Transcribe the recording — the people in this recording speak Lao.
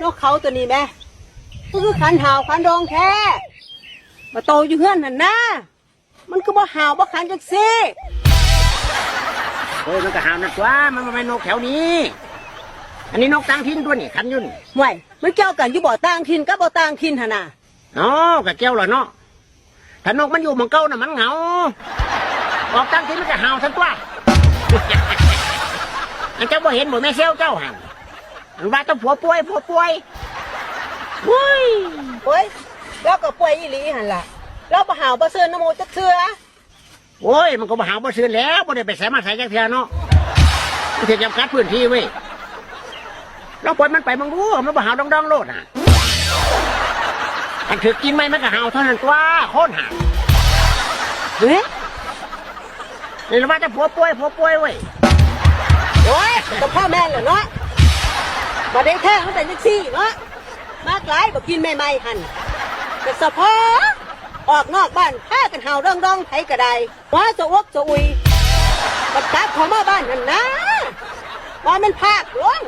ນົກເຂົາໂຕນີ້ແມ ຄືຂັນຫາວຂັນດອງແທ້ ບາດໂຕຢູ່ເຮືອນຫັ້ນນາ ມັນຄືບໍ່ຫາວບໍ່ຂັນຈັກຊີ້? ໂອ້ຍ ມັນກໍຫາວນັ້ນຕົວະ ມັນບໍ່ແມ່ນນົກແຖວນີ້ ອັນນີ້ນົກຕ່າງຖິ່ນຕົວະນີ້ ຂັນຢູ່ນີ້. ຫ້ວຍ ມັນກ່ຽວກັນຢູ່ບໍ່ ຕ່າງຖິ່ນກັບບໍ່ຕ່າງຖິ່ນຫັ້ນນະ? ເນາະ ກໍກ່ຽວລະເນາະ ຖ້ານົກມັນຢູ່ໝ່ອງເກົ່ານະມັນເຫງົາ ອອກຕ່າງຖິ່ນມັນກໍຫາວຊັ້ນຕົວະ. ອັນເຈົ້າບໍ່ເຫັນບໍ່ແມ່ແຊວເຈົ້າຫັ້ນ ມັນວ່າແຕ່ຜົວປ່ວຍ ຜົວປ່ວຍ ໂອ້ຍ ໂອ້ຍ ລາວກໍປ່ວຍອີ່ຫຼີຫັ້ນລະ ລາວບໍ່ຫາວບໍ່ຊືນນຳໝູ່ຈັກເທື່ອ. ໂອ້ຍ ມັນກໍບໍ່ຫາວບໍ່ຊືນແລ້ວ ບໍ່ໄດ້ໄປໃສມາໃສຈັກເທື່ອເນາະ ມັນຖືກຈຳກັດພື້ນທີ່ເວີຍ. ລອງປ່ອຍມັນໄປເບິ່ງດູ ມັນບໍ່ຫາວດອງໆໂລດນະ ຄັນຖືກກິນໃໝ່ມັນກໍຫາວເທົ່ານັ້ນຕົວະ ຄົນຫັ້ນ. ເຮີ້ຍ ນີ້ລະວ່າແຕ່ຜົວປ່ວຍ ຜົວປ່ວຍເວີຍ. ໂອ້ຍ ກໍພໍແມ່ນແລ້ວເນາະ ບັດໃດແທ້ມັນເປັນຈັ່ງຊີ້ເນາະ ມາກຫຼາຍ ບໍ່ກິນໃໝ່ໆຫັ້ນ ກໍສະເພາະອອກນອກບ້ານ ພາກັນຫາວດອງໆ ໃຜກໍໄດ້ ຫົວສະອົກສະອຸຍ ບັດກັບເຂົ້າມາບ້ານຫັ້ນນາ ວ່າແມ່ນພາກຫຼວງ